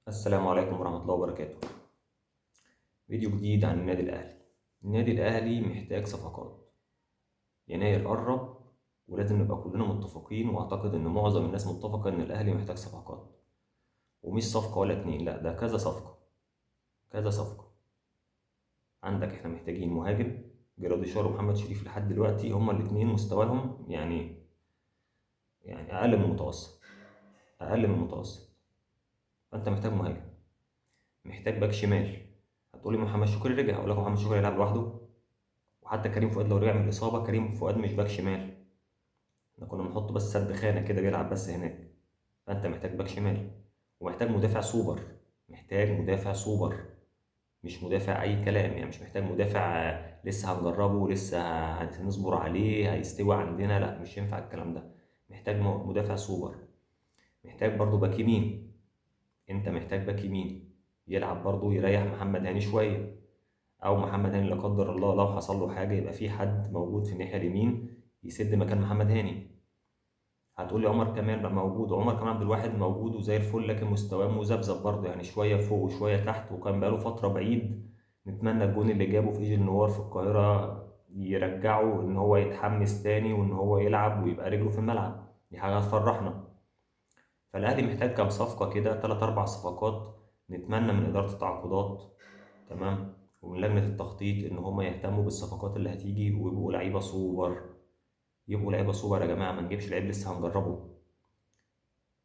السلام عليكم ورحمة الله وبركاته. فيديو جديد عن النادي الأهلي. النادي الأهلي محتاج صفقات. يناير قرب ولازم نبقى كلنا متفقين، وأعتقد إن معظم الناس متفقة إن الأهلي محتاج صفقات، ومش صفقة ولا اتنين، لا ده كذا صفقة كذا صفقة. عندك إحنا محتاجين مهاجم. جراديشار ومحمد شريف لحد دلوقتي هما الاتنين مستواهم يعني أقل من المتوسط، أقل من المتوسط. فأنت محتاج مهاجم، محتاج باك شمال. هتقولي محمد شكري رجع، اقول لك محمد شكري يلعب لوحده، وحتى كريم فؤاد لو رجع من الاصابة كريم فؤاد مش باك شمال، احنا كنا بنحطه بس سد خانه كده بيلعب بس هناك. فانت محتاج باك شمال، ومحتاج مدافع سوبر، محتاج مدافع سوبر، مش مدافع اي كلام، يعني مش محتاج مدافع لسه هنجربه لسه هنصبر عليه هيستوي عندنا، لا مش ينفع الكلام ده. محتاج مدافع سوبر. محتاج برضو باك يمين، انت محتاج باك يمين يلعب برضو، يريح محمد هاني شوية، او محمد هاني لا قدر الله لو حصل له حاجة يبقى في حد موجود في الناحية اليمين يسد مكان محمد هاني. هتقولي عمر كمال بقى موجود، وعمر كمال عبد الواحد موجود وزي الفل، لكن مستواه مذبذب برضه، يعني شوية فوق وشوية تحت، وكان بقاله فترة بعيد. نتمنى الجون اللي جابه في ايجي النوار في القاهرة يرجعه ان هو يتحمس تاني وان هو يلعب ويبقى رجله في الملعب، دي حاجة هتفرحنا. فالاهلي محتاج كام صفقة كده، 3 4 صفقات. نتمنى من ادارة التعاقدات، تمام، ومن لجنة التخطيط ان هم يهتموا بالصفقات اللي هتيجي ويبقوا لعيبة سوبر، يبقوا لعيبة سوبر يا جماعة. ما نجيبش لعيب لسه هنجربه،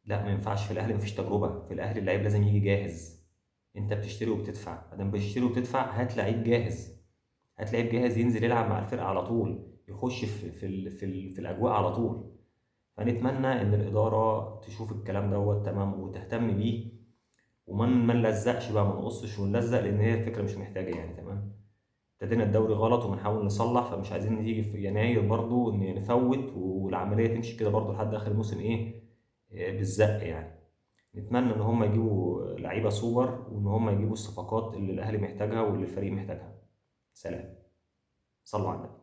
لا ما ينفعش. في الاهلي مفيش تجربه، في الاهلي اللعيب لازم يجي جاهز. انت بتشتري وبتدفع، ما دام بتشتري وبتدفع هات لعيب جاهز، هات لعيب جاهز ينزل يلعب مع الفرقة على طول، يخش في الاجواء على طول. فنتمنى ان الادارة تشوف الكلام دوت تمام وتهتم بيه، وما ما نلزقش بقى، ما نقصش ونلزق، لان هي الفكرة مش محتاجه يعني. تمام، ابتدينا الدوري غلط وبنحاول نصلح، فمش عايزين نيجي في يناير برضو ان نفوت والعملية تمشي كده برضو لحد اخر الموسم ايه، بالزق يعني. نتمنى ان هم يجيبوا لعيبة سوبر، وان هم يجيبوا الصفقات اللي الاهلي محتاجها واللي الفريق محتاجها. سلام، صلوا على النبي.